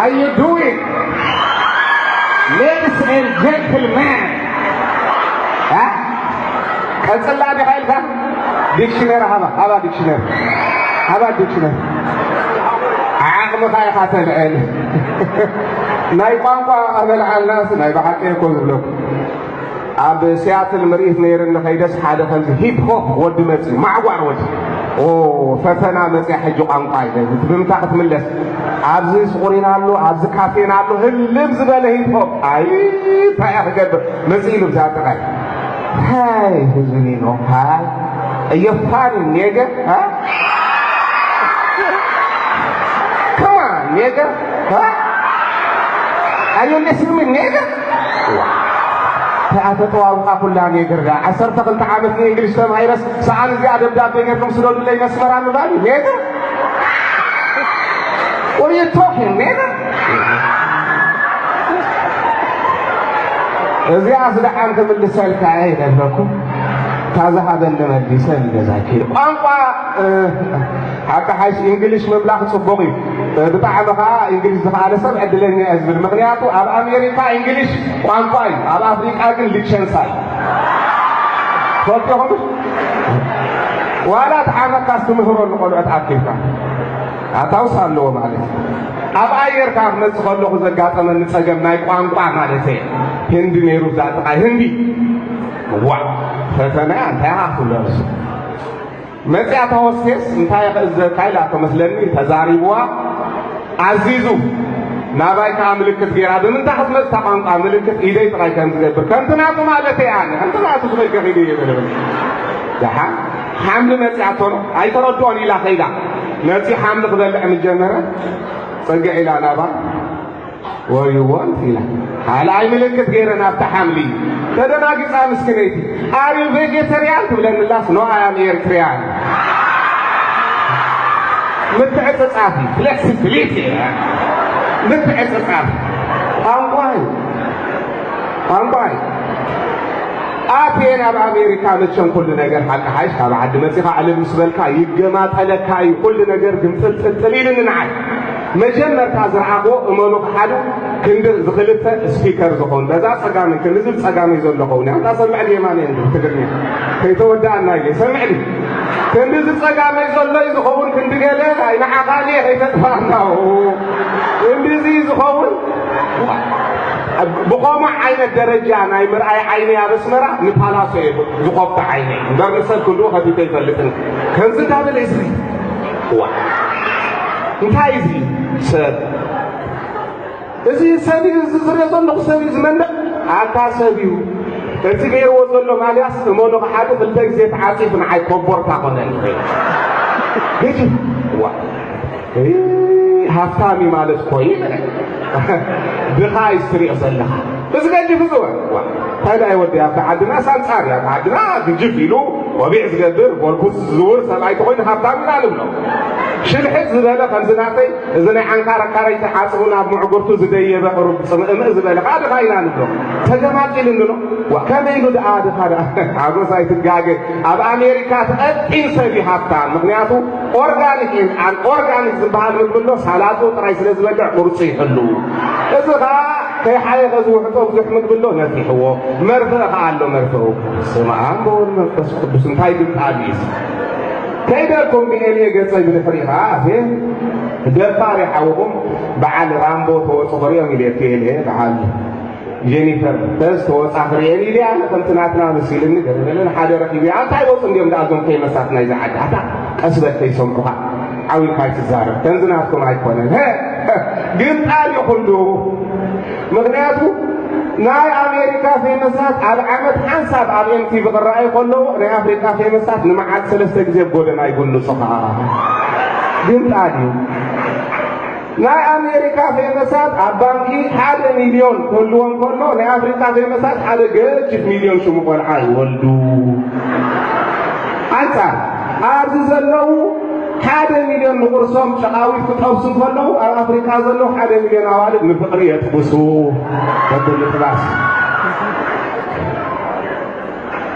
Are you doing? Ladies and gentlemen. ها? ቀጽላ ዲኻ ኢልካ? ዲክሽነሪ ሃባ፣ ሃባ ዲክሽነሪ። ሃባ ዲክሽነሪ። ዓቕምኻ ኢኻ ተልዕል። ናይ ቋንቋ ኣበልዓልናስ ናይ ብሓቂ እኮ ዝብለኩ። ኣብ ሲያትል ምርኢት ነይርኒ ከይደስ ሓደ ከምዚ ሂፕ ሆፕ ወዲ መፅዩ ማዕጓር ወዲ ኦ ፈተና መፅያ ሕጂ ቋንቋ ኢለ እቲ ብምንታ ክትምለስ ኣብዚ ስቑሪን ኣሎ ኣብዚ ካፌን ኣሎ ህልም ዝበለ ሂፕ ሆፕ ኣይ እንታይ እያ ክገብር መፅእ ኢሉ ብዛ ጥቓይ ሃይ ህዝቢ ኖ ሃይ እየፋኒ ኔገ Come on, nigga. Huh? Are you listening to me, nigga? ተኣተጠዋውቃ ኩላ ኔገር ዳ ዓሰርተ ክልተ ዓመት ንእንግሊሽ ተማሂረስ ሰኣን እዚኣ ደብዳቤ ጌርኩም ስደዱለይ መስመራ ምባል ኔገር What are you talking nigga? እዚኣ ስደሓን ክምልሰልካ እየ ይደለኩም ታዝሃበኒ መሊሰ ንገዛኪ ቋንቋ ሓቂ ሓይሽ እንግሊሽ ምምላኽ ጽቡቕ እዩ። ብጣዕሚ ከዓ እንግሊሽ ዝኸኣለ ሰብ ዕድለኛ እየ ዝብል። ምኽንያቱ ኣብ ኣሜሪካ እንግሊሽ ቋንቋ እዩ፣ ኣብ ኣፍሪቃ ግን ሊቸንሳ እዩ። ፈልጥኹም ዋላ ተሓመካስ ትምህሮ ንቆልዑት ኣኪብካ ኣታውስ ኣለዎ ማለት እዩ። ኣብ ኣየር ካብ ክመፅእ ከለኹ ዘጋጠመኒ ፀገም ናይ ቋንቋ ማለት እየ። ህንዲ ነይሩ ብዛ ጥቃይ ህንዲ ዋ ፈተና እንታይ ክትብሎ ንሱ መፅያ ተወስቴስ እንታይ ክእዘካ ኢላ ተመስለኒ ተዛሪብዋ ኣዚዙ ናባይ ከዓ ምልክት ገይራ ብምንታይ ክትመፅእ እታ ቋንቋ ምልክት ኢደይ ጥራይ ከም ዝገብር ከምቲ ናቱ ማለት እየ ኣነ ከምቲ ናቱ ዝበልከ ኺዱ እየ ዘለበ ደሓ ሓምሊ መፅያቶ ነው ኣይተረድኦን ኢላ ከይዳ ነፂ ሓምሊ ክበልዕ ምጀመረ ፅግዕ ኢላ ናባ ወይዎ እንት ኢላ ካልኣይ ምልክት ገይረ ናብታ ሓምሊ ተደናጊፃ ምስክነይቲ ኣር ዩ ቬጌተርያን ትብለኒ ኣላስ ኖ ኣይ ኣም ኤርትርያን ምትዕፅፃፍ እዩ ፍሌክሲቢሊቲ ምትዕፅፃፍ ቋንቋ እዩ ቋንቋ እዩ ኣትየ ናብ ኣሜሪካ መቸም ኩሉ ነገር ሓቂ ሓይሽ ካብ ዓዲ መፂኻ ዕልል ምስ በልካ ይገማጠለካ እዩ ኩሉ ነገር ግምጥልጥልጥል ኢልኒ ንዓይ መጀመርታ ዝረኣኽዎ እመኑ ክሓዱ ክንዲ ዝኽልተ ስፒከር ዝኾን በዛ ፀጋመይ ክንዲ ዝብል ፀጋመይ ዘሎ ኸውን እያ እንታ ሰምዕ የማን እየ ትግርኛ ከይተወዳእና ኢለ ሰምዕ ዲ ክንዲ ዝፀጋመይ ዘሎ እዩ ዝኸውን ክንዲ ገለ ኣይንዓኻን እየ ከይተጥፋእና ክንዲ እዚ ዝኸውን ብኸምኡ ዓይነት ደረጃ ናይ ምርኣይ ዓይነይ ኣብ ኣስመራ ንፓላሶ እየ ዝኸፍቶ ዓይነይ እምበር ንሰብ ክንድኡ ከፊተ ይፈልጥን ከምዚ እንዳበለ እዩ ዝርኢ ዋ እንታይ እዚ ሰብ እዚ ሰብ እዩ እዚ ዝሪኦ ዘለኹ ሰብ እዩ ዝመንደቕ ኣታ ሰብ እዩ እቲ ገይርዎ ዘሎ ማልያስ እመኑ ክሓዱ ክልተ ግዜ ተዓፂፉ ንዓይ ኮቦርታ ኮነኒ ግዲ ዋ ሃፍታም እዩ ማለት እኮ እዩ ድኻ እዩ ትሪኦ ዘለኻ እዚ ገዲፉ ዝወ እንታይ ዳይ ወዲ ኣብቲ ዓድና ሳንፃር እዩ ኣብ ዓድና ግጅፍ ኢሉ ቆቢዕ ዝገብር ጎልፉ ዝዝውር ሰብኣይ ተኮይኑ ሃብታም ኢና ንብሎ ሽልሕጥ ዝበለ ከምዚ ናተይ እዚ ናይ ዓንካረካረይ ተዓፅቡ ናብ ምዕጉርቱ ዝደየበ ቅሩብ ፅምእምእ ዝበለ ከዓ ድኻ ኢና ንብሎ ተገማጢሉ እንድኖ ከመይ ኢሉ ደኣ ድኻ ደኣ ሓጎስ ኣይትጋገ ኣብ ኣሜሪካ ተቐጢን ሰብ እዩ ሃብታም ምክንያቱ ኦርጋኒክ ኦርጋኒክ ዝበሃል ምግቢ ኣሎ ሳላጡ ጥራይ ስለ ዝበልዕ ቅርፁ ይሕሉ እዚ ከዓ ከይሓየኸ ዝውሕጦ ብዙሕ ምግቢ ኣሎ ነፊሕዎ መርፍእ ከዓ ኣሎ መርፍኡ ስመ ኣብ ወወልድ መንፈስ ቅዱስ እንታይ ግምጣል እዩ ከይደልኩም ብኤልየ ገፀይ ብድሕሪ ከዓ ኣፌ ደፋር ይሓውኹም በዓል ራምቦ ተወፁ ክሪኦም ኢለ እቲ ኤልየ በዓል ጀኒፈር ተዝ ተወፃ ክሪኤን ኢለ ኣነ ከምቲ ናትና መሲልኒ ገለገለ ንሓደ ረኪቡ ኣንታይ ወፁ እንዲዮም ደኣ እዞም ከይመሳት ናይዚ ዓዲ ኣታ ቀስ በል ከይሰምዑኻ ዓው ኢልካ ኣይትዛረብ ከምዚ ናትኩም ኣይኮነን ግምጣል እዩ ኩሉ ምኽንያቱ ናይ ኣሜሪካ ፌመሳት ኣብ ዓመት ሓንሳብ ኣብ ኤምቲቪ ክረኣዩ ከለዉ ናይ ኣፍሪቃ ፌመሳት ንመዓልቲ ሰለስተ ግዜ ጎደና ይጉንፁኻ ግምጣል እዩ ናይ ኣሜሪካ ፌመሳት ኣብ ባንኪ ሓደ ሚልዮን ክህልዎም ከሎ ናይ ኣፍሪካ ፌመሳት ሓደ ገጅፍ ሚልዮን ሽሙ ቆልዓ ይወልዱ ኣንፃር ኣብዚ ዘለዉ ሓደ ሚልዮን ንቁርሶም ጨቓዊት ክጠብሱ ከለዉ ኣብ ኣፍሪካ ዘለዉ ሓደ ሚልዮን ኣዋልድ ንፍቕሪ የጥብሱ በብምጥባስ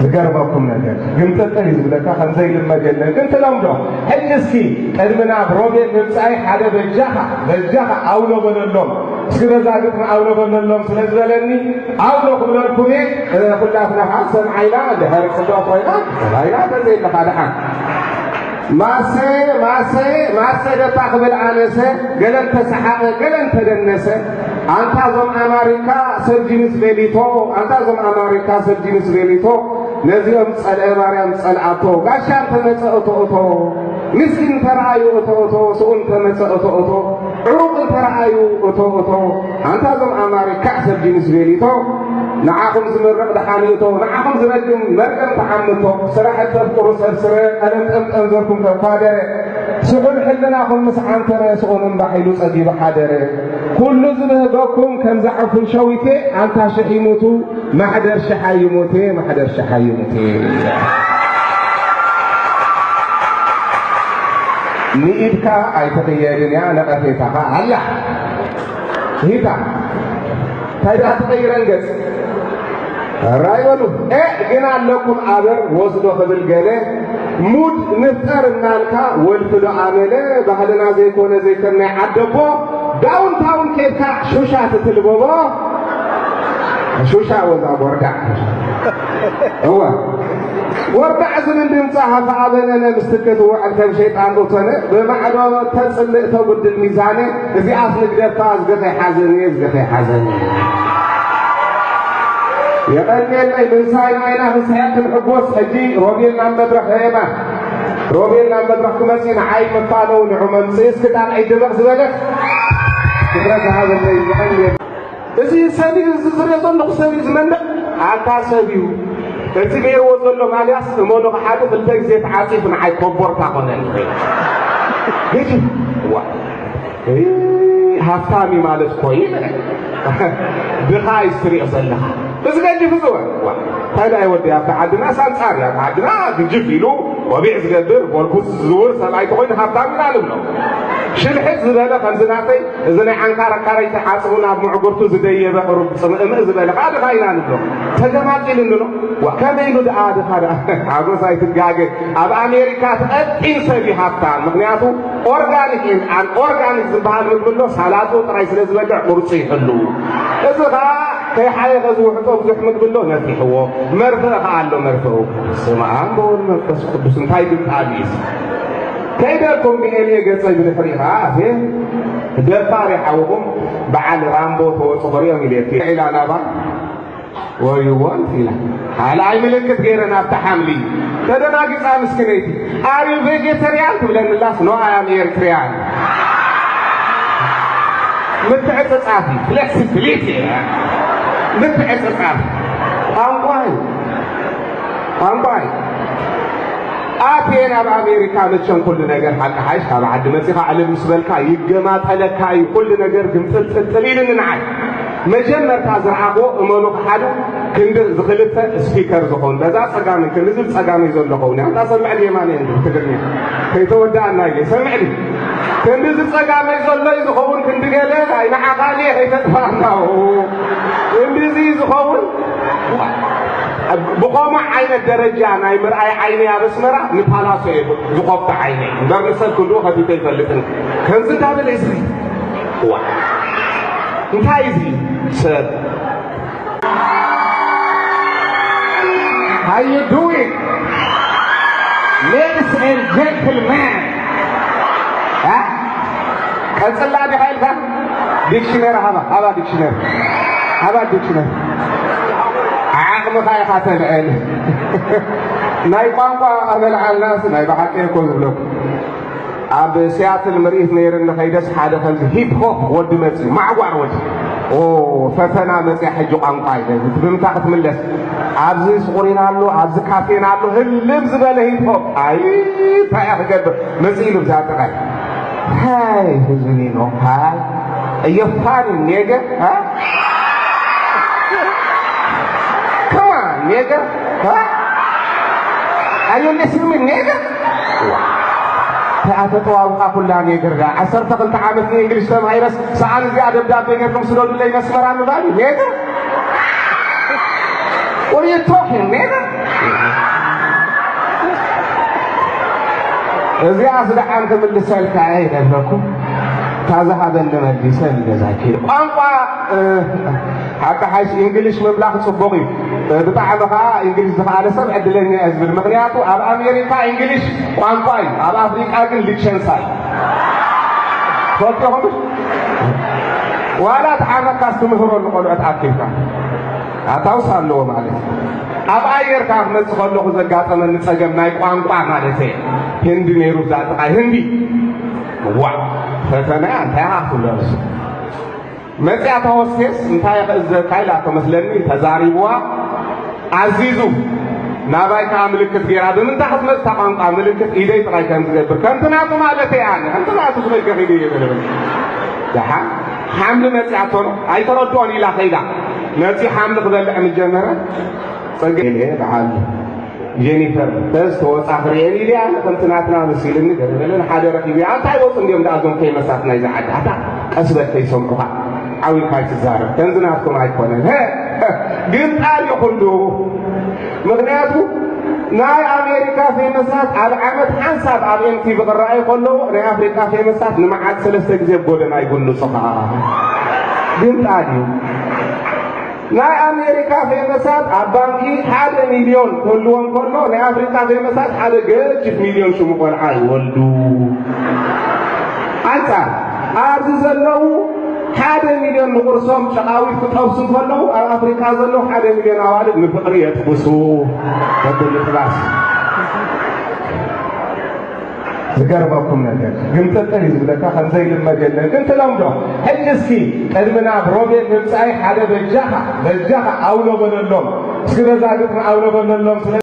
ዝገርመኩም ነገር ግን ጥልጥል እዩ ዝብለካ፣ ከምዘይልመድ የለን። ግን ትለምዶ። ሕጂ እስኪ ቅድሚ ናብ ሮቤል ምምጻይ ሓደ በጃኻ፣ በጃኻ ኣውሎ በለሎም። እስኪ በዛ ግጥሚ ኣውሎ በለሎም ስለ ዝበለኒ ኣውሎ ክብለልኩም እየ። እ፣ ኩላትና ከዓ ሰምዓይና፣ ድሕሪ ጽቡቕ ኮይና ሰምዓይና፣ ተዘይለኻ ደሓን። ማሰ፣ ማሰ፣ ማሰ ደታ ክብል ኣነሰ፣ ገለን ተሰሓቐ፣ ገለን ተደነሰ። ኣንታ ዞም ኣማሪካ ሰብ ጂንስ ቬሊቶ፣ ኣንታ ዞም ኣማሪካ ሰብ ጂንስ ቬሊቶ፣ ነዚኦም ጸልአ ማርያም ጸልኣቶ። ጋሻ እንተመጸ እቶ እቶ፣ ምስኪን እንተረኣዩ እቶ እቶ፣ ስኡን እንተመጸ እቶ እቶ፣ ዕሩቕ እንተረኣዩ እቶ እቶ። ኣንታ ዞም ኣማሪካ ሰብ ጂንስ ቬሊቶ፣ ንዓኹም ዝምርቕ ደሓን ይእቶ፣ ንዓኹም ዝረግም መርገም ተዓምቶ። ስራሕ እተፍቅሩ ሰብ ስረ፣ ቀለም ጠምጠም ዘርኩም ከም ኳደረ። ስሑል ሕልናኹም ምስ ዓንተረ፣ ስኡን እምባሕ ኢሉ ጸጊቡ ሓደረ። ኩሉ ዝብህገኩም ከም ዝዓፉን ሸዊቴ፣ ኣንታ ሽሕ ይሙቱ፣ ማሕደር ሽሓይ ይሙቴ፣ ማሕደር ሽሓይ ይሙቴ። ንኢድካ ኣይትቕየድን እያ፣ ነቐፌታኻ ኣላ። ሂታ። እንታይ ደኣ ትቐይረን ገጽ? ራይ በሉ። ኤ፣ ግን ኣለኩም ኣበር ወስዶ ክብል ገለ፣ ሙድ ንፍጠር እናልካ፣ ወልፊ ዶ ኣመለ፣ ባህልና ዘይኮነ ዘይከም ናይ ዓደቦ፣ ዳውን ታውን ኬድካ ሹሻ ትትልበቦ። ሹሻ ወዛ ቦርዳ። እወ። ወርዳዕ ዝብል ድምጻ ሃፋ ኣበነነ ምስ ትከ ትውዕል ከም ሸይጣን ኡተነ፣ ብማዕዶ ተጽልእ ተጉድል ሚዛነ፣ እዚኣስ ንግደፋ ዝገፈ ሓዘን እየ፣ ዝገፈ ሓዘን እየ። የቐንየለይ፣ ምንሳይ ናይና ክንስሕቕ ክንሕጎስ፣ ሕጂ ሮቤል ናብ መድረኽ፣ ሄማ፣ ሮቤል ናብ መድረኽ ክመጽእ ንዓይ መፋነው ንዑ መምጽእ እስኪ ጣቕዒት ድምቕ ዝበለት ትኹረት ዝሃበለይ፣ የቐንየለይ። እዚ ሰብ እዩ፣ እዚ ዝሪኦ ዘለኹ ሰብ እዩ ዝመንደቕ። ኣታ ሰብ እዩ። እቲ ገይርዎ ዘሎ ማልያስ እመኑ፣ ክሓዱ ክልተ ግዜ ተዓፂፉ ንዓይ ኮቦርታ ኮነኒ። ግዲ ዋ፣ እይ፣ ሃፍታም እዩ ማለት እኮ እዩ። ድኻ እዩ ትሪኦ ዘለኻ። እዚ ገዲፉ ዝወ-፣ ዋ፣ እንታይ ደኣ ወዲ ኣብታ ዓድና ሳንጻር እያ። ኣብታ ዓድና ግጅፍ ኢሉ ቆቢዕ ዝገብር፣ ቦርኩስ ዝዝውር ሰብኣይ ተኾይኑ ሃፍታም ኢና ንብሎ። ሽልሕጥ ዝበለ ከምዚ ናተይ እዚ ናይ ዓንካር ኣካረይቲ ዓጽሙ ናብ ምዕጉርቱ ዝደየበ ቅሩብ ጽምእምእ ዝበለ ከዓ ድኻ ኢና ንብሎ። ተገማጢሉ እንድሎ። ዋ፣ ከመይ ኢሉ ደኣ ድኻ ደኣ? ሓጎስ ኣይትጋገ። ኣብ ኣሜሪካ እቲ ቀጢን ሰብ እዩ ሃፍታም። ምኽንያቱ ኦርጋኒክ፣ ኣን ኦርጋኒክ ዝበሃል ምግቢ ኣሎ፣ ሳላጡ ጥራይ ስለ ዝበልዕ ቅርጹ ይሕሉ። እዚ ከዓ ከይሓየኸ ዝውሕጦ ብዙሕ ምግቢ ኣሎ፣ ነፊሕዎ። መርፍእ ከዓ ኣሎ፣ መርፍኡ። ስመ ኣብ ወወልድ መንፈስ ቅዱስ፣ እንታይ ግን ጣዕሚ እዩ እዚ? ከይደልኩም ብኤልየ ገጸይ ብድሕሪ ኸዓ ኣፌ ደፋር ይሓውኹም በዓል ራምቦ ተወጽ ኾሪኦም ኢለ እቲ ዒላ ናባ ወሪዎ እንት ኢላ ካልኣይ ምልክት ገይረ ናብታ ሓምሊ ተደናጊጻ ምስክነይቲ ኣር ዩ ቬጀተርያን ትብለኒ ኣላስ no I am Eritrean ምትዕጽጻፍ እዩ ፍሌክሲቢሊቲ ምትዕጽጻፍ ቋንቋ እዩ ቋንቋ እዩ ኣትየ ናብ ኣሜሪካ መቸም ኩሉ ነገር ሓቂ ሓይሽ ካብ ዓዲ መፂኻ ዕልል ምስ በልካ ይገማጠለካ እዩ ኩሉ ነገር ግምጥልጥልጥል ኢልኒ ንዓይ መጀመርታ ዝረኣኽዎ እመኑ ክሓዱ ክንዲ ዝኽልተ ስፒከር ዝኾን በዛ ፀጋመይ ክንዲ ዝብ ፀጋመይ ዘለኸውን እያ እንዳ ሰምዕሊ የማነ እንዲ ትግርኛ ከይተወዳእና ኢለ ሰምዕሊ ክንዲ ዝብ ፀጋመይ ዘሎ እዩ ዝኸውን ክንዲ ገለ ኣይንዓኻኒ ከይተጥፋእና ክንዲ እዚ ዝኸውን ብኸምኡ ዓይነት ደረጃ ናይ ምርኣይ ዓይነይ ኣብ ኣስመራ ንፓላሶ እየ ዝኸፍቶ ዓይነይ እምበር ንሰብ ክንድኡ ከፊተ ኣይፈልጥን። ከምዚ እንዳበለ እዚ ዋ እንታይ እዚ ሰብ How you doing? Ladies and gentlemen. ها? ቀጽላ ዲኻ ኢልካ ዲክሽነሪ ሃባ ሃባ ዲክሽነሪ ሃባ ዲክሽነሪ ዓቕምኻ ኢኻ ተልዕል ናይ ቋንቋ ኣበልዓልናስ ናይ ብሓቂ እኮ ዝብለኩ ኣብ ሲያትል ምርኢት ነይርኒ ከይደስ ሓደ ከምዚ ሂፕ ሆፕ ወዲ መፅዩ ማዕጓር ወዲ ኦ ፈተና መፅያ ሕጂ ቋንቋ ኢለ ብምንታ ክትምለስ ኣብዚ ስቑሪና ኣሎ ኣብዚ ካፌና ኣሎ ህልም ዝበለ ሂፕ ሆፕ ኣይ እንታይ እያ ክገብር መፅእ ኢሉ ብዛ ጥቓይ ሃይ ህዝቢ ኒኖ ሃይ እየፋኒ ኔገ Come on, nigga. Huh? Are you listening to me, nigga? ተኣተጠዋውቃ ኩላ ኔገር ዳ ዓሰርተ ክልተ ዓመት ንእንግሊሽ ተማሂረስ ሰኣን እዚኣ ደብዳቤ ጌርኩም ስደዱለይ ነስመራ ምባል ኔገር What are you talking, nigga? እዚኣስ ደሓን ክምልሰልካ እየ ይነግረኩም። እታ ዝሃበኒ መሊሰ ንገዛይ ከይደ። ቋንቋ፣ እ፣ ሓቂ ሓይሽ እንግሊሽ ምምላኽ ጽቡቕ እዩ። እ፣ ብጣዕሚ ኸዓ እንግሊሽ ዝኸኣለ ሰብ ዕድለኛ እየ ዝብል። ምኽንያቱ ኣብ ኣሜሪካ እንግሊሽ ቋንቋ እዩ፣ ኣብ ኣፍሪቃ ግን ልቸንሳ እዩ። ትፈልጡ ኢኹም? ዋላ እቲ ዓመትካስ ትምህሮ ንቆልዑት ኣኪብካ ኣታውስ ኣለዎ ማለት እዩ። ኣብ ኣየር ካብ ክመጽእ ከለኹ ዘጋጠመኒ ጸገም ናይ ቋንቋ ማለት እየ። ህንዲ ነይሩ እዛ ጥቓይ ህንዲ። ዋ፣ ፈተና እንታይ ኢኻ ክትብሎ ንሱ። መጽያ ተወስቴስ እንታይ ክእዘዝካ ኢላቶ መስለኒ ተዛሪብዋ ኣዚዙ ናባይ ከዓ ምልክት ገይራ ብምንታይ ክትመጽእ እታ ቋንቋ ምልክት ኢደይ ጥራይ ከም ዝገብር ከምቲ ናቱ ማለት እየ ኣነ ከምቲ ናቱ ዝበልከ ኺዱ እየ ዘለኒ። ደሓን ሓምሊ መጽያቶ ነው ኣይተረድኦን ኢላ ከይዳ መጺኡ ሓምሊ ክበልዕ ምጀመረ። ጸገ ኢለ በዓል ጀኒፈር ተዝ ተወጻኺ ርእየን ኢለ ኣነ ከምቲ ናትና መሲልኒ ገለ ገለ ንሓደ ረኺቡ ኣንታይ ወፁ እንዲዮም ደኣ እዞም ከይመሳት ናይዚ ዓዲ ኣታ ቀስ በል ከይሰምዑኻ ዓዊልካ ኣይትዛረብ ከምዚ ናትኩም ኣይኮነን ሀ ግን ጣል እዩ ኩሉ ምኽንያቱ ናይ ኣሜሪካ ፌመሳት ኣብ ዓመት ሓንሳብ ኣብ ኤምቲቪ ክረኣዩ ከለዉ ናይ ኣፍሪቃ ፌመሳት ንመዓልቲ ሰለስተ ግዜ ጎደና ይጉንፁኻ ግን ጣል እዩ ናይ ኣሜሪካ ፌመሳት ኣብ ባንኪ ሓደ ሚልዮን ክህልዎም ከሎ ናይ ኣፍሪቃ ፌመሳት ሓደ ገጅፍ ሚልዮን ሽሙ ቆልዓ ይወልዱ። ኣንጻር ኣብዚ ዘለዉ ሓደ ሚልዮን ንቁርሶም ጨቓዊት ክጠብሱ ከለዉ ኣብ ኣፍሪቃ ዘለዉ ሓደ ሚልዮን ኣዋልድ ንፍቕሪ የጥብሱ። በብምጥባስ ዝገርመኩም ነገር ግን ጥርጥር እዩ ዝብለካ ከምዘይልመድ የለን ግን ትለምዶ ሕጂ እስኪ ቅድሚ ናብ ሮቤል ምምፃይ ሓደ በጃኻ በጃኻ ኣውሎ በለሎም እስኪ በዛ ግጥሚ ኣውሎ በለሎም ስለ